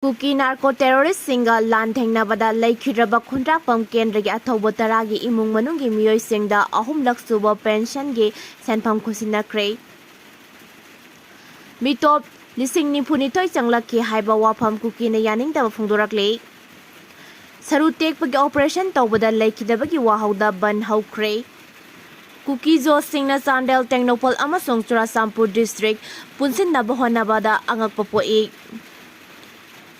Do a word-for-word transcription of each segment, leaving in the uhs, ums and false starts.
ꯀꯨꯀꯤ narco ꯇꯦꯔꯣꯔꯤꯁꯁꯤꯡꯒ ꯂꯥꯟꯊꯦꯡꯅꯕꯗ ꯂꯩꯈꯤꯗ꯭ꯔꯕ ꯈꯨꯟꯗ꯭ꯔꯥꯛꯄꯝ ꯀꯦꯟꯗ꯭ꯔꯒꯤ ꯑꯊꯧꯕ ꯇꯔꯥꯒꯤ ꯏꯃꯨꯡ ꯃꯅꯨꯡꯒꯤ ꯃꯤꯑꯣꯏꯁꯤꯡꯗ ꯑꯍꯨꯝꯂꯛ ꯁꯨꯕ ꯄꯦꯟꯁꯟꯒꯤ ꯁꯦꯟꯐꯝ ꯈꯨꯠꯁꯤꯟꯅꯈ꯭ꯔꯦ꯫ ꯃꯤꯇꯣꯞ ꯂꯤꯁꯤꯡ ꯅꯤꯐꯨꯅꯤꯊꯣꯏ ꯆꯪꯂꯛꯈꯤ ꯍꯥꯏꯕ ꯋꯥꯐꯝ ꯀꯨꯀꯤꯅ ꯌꯥꯅꯤꯡꯗꯕ ꯐꯣꯡꯗꯣꯔꯛꯂꯤ꯫ ꯁꯔꯨ ꯇꯦꯛꯄꯒꯤ ꯑꯣꯄꯔꯦꯁꯟ ꯇꯧꯕꯗ ꯂꯩꯈꯤꯗꯕꯒꯤ ꯋꯥꯍꯧꯗ ꯕꯟ ꯍꯧꯈ꯭ꯔꯦ꯫ ꯀꯨꯀꯤ ꯖꯣꯁꯁꯤꯡꯅ ꯆꯥꯟꯗꯦꯜ, ꯇꯦꯡꯅꯧꯄꯜ ꯑꯃꯁꯨꯡ ꯆꯨꯔꯥꯆꯥꯟꯄꯨꯔ ꯗꯤꯁꯇ꯭ꯔꯤꯛ ꯄꯨꯟꯁꯤꯟꯅꯕ ꯍꯣꯠꯅꯕꯗ ꯑꯉꯛꯄ ꯄꯣꯛꯏ꯫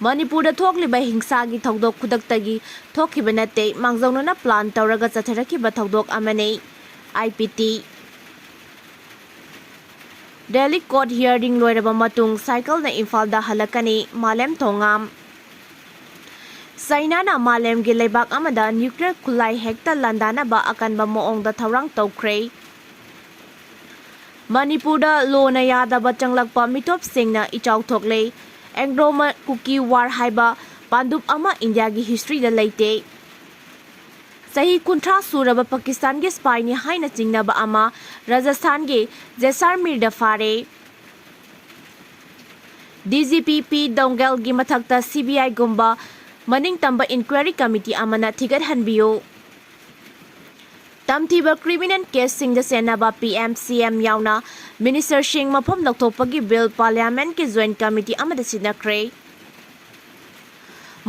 ꯃꯅꯤꯄꯨꯔꯗ ꯊꯣꯛꯂꯤꯕ ꯍꯤꯡꯁꯥꯒꯤ ꯊꯧꯗꯣꯛ ꯈꯨꯗꯛꯇꯒꯤ ꯊꯣꯛꯈꯤꯕ ꯅꯠꯇꯦ, ꯃꯥꯡꯖꯧꯅꯅ ꯄ꯭ꯂꯥꯟ ꯇꯧꯔꯒ ꯆꯠꯊꯔꯛꯈꯤꯕ ꯊꯧꯗꯣꯛ ꯑꯃꯅꯤ꯫ I P T. Delhi court hearing ꯂꯣꯏꯔꯕ ꯃꯇꯨꯡ ꯁꯥꯏꯀꯜꯅ ꯏꯝꯐꯥꯜꯗ ꯍꯜꯂꯛꯀꯅꯤ, ꯃꯥꯂꯦꯝ ꯊꯣꯉꯥꯝ꯫ ꯆꯩꯅꯥꯅ ꯃꯥꯂꯦꯝꯒꯤ ꯂꯩꯕꯥꯛ ꯑꯃꯗ ꯅ꯭ꯌꯨꯀ꯭ꯂꯤꯌꯔ ꯈꯨꯠꯂꯥꯏ ꯍꯦꯛꯇ ꯂꯥꯟꯗꯥꯅꯕ ꯑꯀꯟꯕ ꯃꯑꯣꯡꯗ ꯊꯧꯔꯥꯡ ꯇꯧꯈ꯭ꯔꯦ꯫ ꯃꯅꯤꯄꯨꯔꯗ ꯂꯣꯅ ꯌꯥꯗꯕ ꯆꯪꯂꯛꯄ ꯃꯤꯇꯣꯞꯁꯤꯡꯅ ꯏꯆꯥꯎ ꯊꯣꯛꯂꯦ꯫ ꯑꯦꯡꯒ꯭ꯂꯣ ꯃ-, ꯀꯨꯀꯤ ꯋꯥꯔ ꯍꯥꯏꯕ ꯄꯥꯟꯗꯨꯞ ꯑꯃ ꯏꯟꯗꯤꯌꯥꯒꯤ ꯍꯤꯁꯇ꯭ꯔꯤꯗ ꯂꯩꯇꯦ꯫ ꯆꯍꯤ ꯀꯨꯟꯊ꯭ꯔꯥ ꯁꯨꯔꯕ ꯄꯥꯀꯤꯁꯇꯥꯟꯒꯤ ꯁꯤꯄꯥꯏꯅꯤ ꯍꯥꯏꯅ ꯆꯤꯡꯅꯕ ꯑꯃ ꯔꯥꯖꯁꯊꯥꯟꯒꯤ ꯖꯦꯁꯥꯔꯃꯤꯔꯗ ꯐꯥꯔꯦ꯫ ꯗꯤ ꯖꯤ ꯄꯤ ꯄꯤ ꯗꯣꯡꯒꯦꯜꯒꯤ ꯃꯊꯛꯇ ꯁꯤ ꯕꯤ ꯑꯥꯏꯒꯨꯝꯕ ꯃꯅꯤꯡꯇꯝꯕ ꯏꯟꯀ꯭ꯋꯥꯏꯔꯤ ꯀꯃꯤꯇꯤ ꯑꯃꯅ ꯊꯤꯒꯠꯍꯟꯕꯤꯌꯨ꯫ ꯇꯝꯊꯤꯕ ꯀ꯭ꯔꯤꯃꯤꯅꯦꯜ ꯀꯦꯁꯁꯤꯡꯗ ꯆꯦꯟꯅꯕ ꯄꯤ ꯑꯦꯝ ꯁꯤ ꯑꯦꯝ ꯌꯥꯎꯅ ꯃꯤꯅꯤꯁꯇꯔꯁꯤꯡ ꯃꯐꯝ ꯂꯧꯊꯣꯛꯄꯒꯤ ꯕꯤꯜ ꯄꯥꯔꯂꯤꯌꯥꯃꯦꯟꯠꯀꯤ ꯖꯣꯏꯟꯠ ꯀꯃꯤꯇꯤ ꯑꯃꯗ ꯁꯤꯟꯅꯈ꯭ꯔꯦ꯫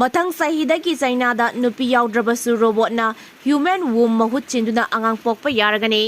ꯃꯊꯪ ꯆꯍꯤꯗꯒꯤ ꯆꯩꯅꯥꯗ ꯅꯨꯄꯤ ꯌꯥꯎꯗ꯭ꯔꯕꯁꯨ ꯔꯣꯕꯣꯠꯅ ꯍ꯭ꯌꯨꯃꯦꯟ ꯋꯨꯝ ꯃꯍꯨꯠ ꯁꯤꯟꯗꯨꯅ ꯑꯉꯥꯡ ꯄꯣꯛꯄ ꯌꯥꯔꯒꯅꯤ꯫